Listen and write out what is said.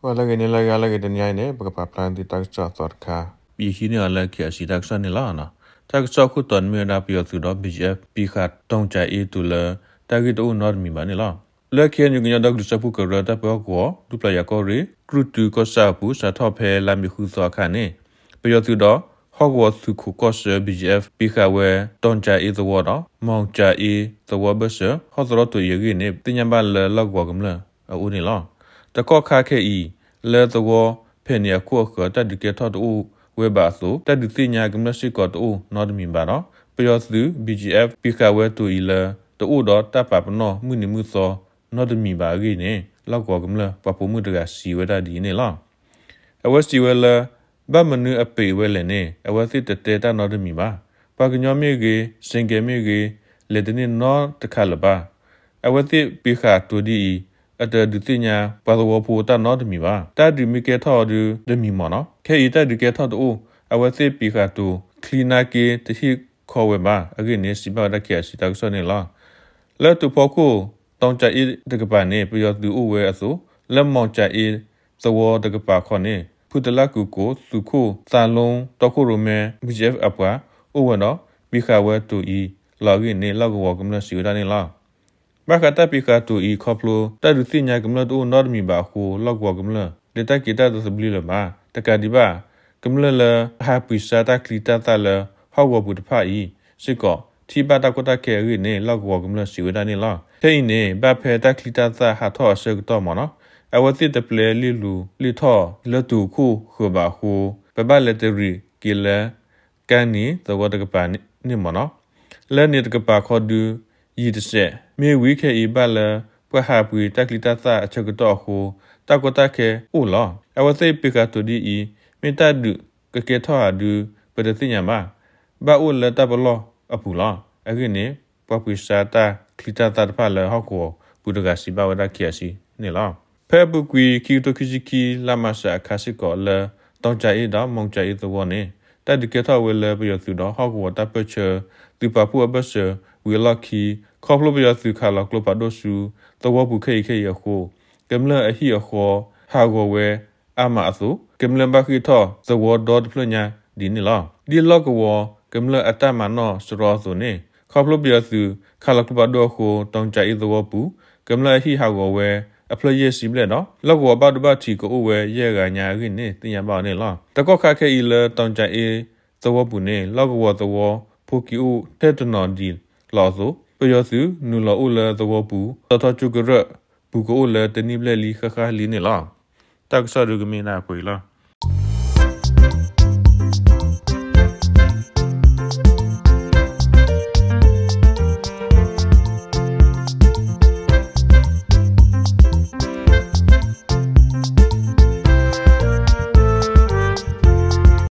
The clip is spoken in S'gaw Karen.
ဝဲလၢအဂ့ၤန့ၣ် လၢအဂ့ၤ လၢအဂ့ၤတနံၤအံၤန့ၣ် ပကပာ်ဖျါသုတၢ်ကစီၣ်အသီတခါ, ယဟံးန့ၢ်အီၤလၢ KIC တၢ်ကစီၣ်န့ၣ်လီၤ. တၢ်ကစီၣ်ခိၣ်တီန့ၣ်မ့ၢ်ဝဲဒၣ် ပယီၤသုးဒီး BGF ပံးဃာ်တီၢ်ကၠၤအ့တိၤလၢ တၢ်ဂ့ၢ်တအိၣ်နီတမံၤဘၣ်န့ၣ်လီၤ. လၢ KNU ကညီဒီကလုာ်စၢဖှိၣ်ကရၢ တၢ်ပၢဟီၣ်ကဝီၤ ဒူပျၢ်ယၤကီၢ်ရ့ၣ် ကြုၢ်တုကီၢ်ဆၣ်အပူၤ စးထီၣ်ဖဲလါမ့ၤဃုသီအခါန့ၣ် ပယီၤသုးဒီး ဟီၣ်ကဝီၤသုးခိးကီၢ်ဆၢ BGF ပံးဃာ်ဝဲ တီၢ်ကၠၤအ့သဝီဒီး မီၣ်ကၠၤအ့သဝီအဘၢၣ်စၢၤ ဟီၣ်သရီတိၤအံၤအဂ့ၢ်န့ၣ် သ့ၣ်ညါဘၣ်လၢလီၢ်ကဝီၤကမျၢၢ်အအိၣ်န့ၣ်လီၤ. တကီၢ်ခါခဲအံၤ လၢသဝီဖဲန့ၣ်အခိၣ်အဃၢၤ တၢ်ဒုးကဲထီၣ်တအိၣ်ဝဲဘၣ်အသိး တၢ်ဒုးသ့ၣ်ညါကမျၢၢ်စ့ၢ်ကီးတအိၣ်နီတမံၤဘၣ်ဒီး ပယီၤသုး BGF ပံးဃာ်ဝဲတိၤအံၤလၢ တအိၣ်ဒီးတၢ်ပာ်ပနီၣ်မုၢ်နံၤမုၢ်သီနီတမံၤဘၣ်အဂ့ၢ်န့ၣ် လီၢ်ကဝီၤကမျၢၢ်ပှၤပိာ်မုၣ်တဂၤစံးဝဲဒၣ်ဒ်အံၤန့ၣ်လီၤ. အဝဲစံးဝဲလၢ ဘၣ်မနုၤအပံးဝဲလဲၣ်န့ၣ် အဝဲသ့ၣ်တတဲတၢ်နီတမံၤဘၣ်. ပှၤကညီမ့ၢ်ဂ့ၤ စ့ၣ်ကဲမ့ၢ်ဂ့ၤ လဲၤတန့ၢ်နီတခါလၢၤဘၣ်. အဝဲသ့ၣ်ပံးဃာ်တိၤဒ်အံၤ အတဒုးသ့ၣ်ညါပှၤသဝီဖိတၢ်နီတမံၤဘၣ်. တၢ်ဒုးမ့ၢ်ကဲထီၣ်အီၤဒုးတမံၤမ့ၢ်နီၤ ခဲအံၤတၢ်ဒုးကဲထီၣ်တအိၣ် အဝဲသ့ၣ်ပံးဃာ်တိၤ ချံနာ်က့တဟ့ၣ်ခီဝဲဘၣ် အဂ့ၢ်န့ၣ် စံးဘၣ်ဝဲဒၣ် KIC တၢ်ကစီၣ်န့ၣ်လီၤ. လၢသုးဖီခိၣ် တီၢ်ကၠၤအ့တကပၤန့ၣ် ပယီၤသုးအိၣ်ဝဲအသိး လၢမီၣ်ကၠၤအ့သဝီတကပၤခီန့ၣ် ဖုတလၢ်ကူၣ်ကိး သုးခိၣ်သးလူ တီခိၣ်ရိၣ်မဲ BGF အပှၤအိၣ်ဝဲဒီး ပံးဃာ်ဝဲတိၤအံၤလီၤအဂ့ၢ်န့ၣ် လီၢ်ကဝီၤကမျၢၢ်စံးဝဲဒၣ်န့ၣ်လီၤ. ဘၣ်ဃးတၢ်ပံးဃာ်တိၤအံၤခီဖျိ တၢ်ဒုးသ့ၣ်ညါကမျၢၢ်တအိၣ်နီတမံၤဘၣ်အဃိ လီၢ်ကဝီၤကမျၢၢ် လဲၤတၢ်က့ၤတၢ်သဘျ့လၢၤဘၣ်. တကးဒံးဘၣ် ကမျၢၢ်လၢအဟးပှ့ၤစါတၢ်ချံတၢ်သၣ်လၢဟီၣ်ကဝီၤပူၤတဖၣ်အံၤစ့ၢ်ကီး ထံၣ်ဘၣ်တၢ်ကီတၢ်ခဲအဂ့ၢ်န့ၣ် လီၢ်ကဝီၤကမျၢၢ်စံးဝဲဒၣ်န့ၣ်လီၤ. ခဲအံၤန့ၣ် ဘၣ်ဖဲတၢ်ချံတၢ်သၣ်ဟးထီၣ်အဆၢကတီၢ်မ့ၢ်နီၤ အဝဲသ့ၣ်တပျဲလ့ၣ်လူၤလ့ၣ်ထီၣ်လၢသုးခိၣ်ဃၢၤဘၣ်အဃိ ပဘၣ်လဲၤတရံးက့ၤလၢ ကါနံၤသဝီတကပၤန့ၣ်မ့ၢ်နီၤ လၢန့ၣ်တကပၤခီဒုး ယံာ်တစဲး မ့ၢ်ဝံၤခဲအံၤဘၣ်လၢ ပှၤဟးပှ့ၤတၢ်ချံတၢ်သၣ်အဆၢကတီၢ်အဃိ တၢ်ကီတၢ်ခဲအိၣ်လီၤ. အဝဲသ့ၣ်ပံးဃာ်တိၤဒ်အံၤ မ့ၢ်တၢ်ဒုးကကဲထီၣ်ဧါဒုး ပတသ့ၣ်ညါဘၣ်. ဘၣ်အိၣ်လၢတၢ်ပလီၢ်အပူၤလီၤ. အဂ့ၢ်န့ၣ် ပှၤပှ့ၤစါတၢ်ချံတၢ်သၣ်တဖၣ်လၢဟီၣ်ကဝီၤပူၤတဂၤစံးဘၣ်ဝဲဒၣ် KIC န့ၣ်လီၤ. ဖဲအပူၤကွံာ် ခံကထိခံဆံခံ လါမၢ်ၡးအခါစ့ၢ်ကီးလၢ တီၢ်ကၠၤအ့ဒီး မီၣ်ကၠၤအ့သဝီန့ၣ် တၢ်ဒုးကဲထီၣ်ဝဲလၢပယီၤသုးဒီးဟီၣ်ကဝီၤတၢ်ပၢၢ်ဆၢ သုးပာ်ဖှိၣ်အဘၢၣ်စၢၤဝံၤအလီၢ်ခံ ခီဖျိပယီၤသုးခးလီၤကျိဖးဒိၣ်ဆူ သဝီပူၤခဲအံၤခဲအံၤအဃိ ကမျၢၢ်အဟံၣ်အဃီဟးဂီၤဝဲအါမးအသိး ကမျၢၢ်ဘၣ်ဃ့ၢ်ထီၣ်သဝီဒီတဖျၢၣ်ညါဒ်န့ၣ်လီၤ. ဒ်လီၢ်ကဝီၤကမျၢၢ်အတၢ်မၤနီၣ်စရီအသိးန့ၣ် ခီဖျိပယီၤသုးခးလီၤကျိဖးဒိၣ်အဃိ တီၢ်ကၠၤအ့သဝီပူၤ ကမျၢၢ်အဟံၣ်ဟးဂီၤဝဲအဖျၢၣ်ယဲၢ်ဆံဘျဲၣ်ဒီး လီၢ်ကဝီၤဘၣ်ဒိဘၣ်ထံးကအိၣ်ဝဲယဲၢ်ဂၤညါအဂ့ၢ်န့ၣ် သ့ၣ်ညါဘၣ်အီၤန့ၣ်လီၤ. တကီၢ်ခါခဲအံၤလၢ တီၢ်ကၠၤအ့သဝီပူၤန့ၣ် လီၢ်ကဝီၤသဝီဖိက့ၤအိၣ်ထဲတနီၤဒံးလီၤအသိး ပယီၤသုးနုာ်လီၤအိၣ်လၢသဝီပူၤ တီၤထီကၠိကရၢၢ်ပူၤကအိၣ်လၢတနံၣ်ဘျဲၣ်လံဃၣ်ဃၣ်လံန့ၣ်လီၤ. တၢ်ကစီၣ်ဒုးကမ့ၢ်ဒၣ်ပှဲၤအံၤလီၤ.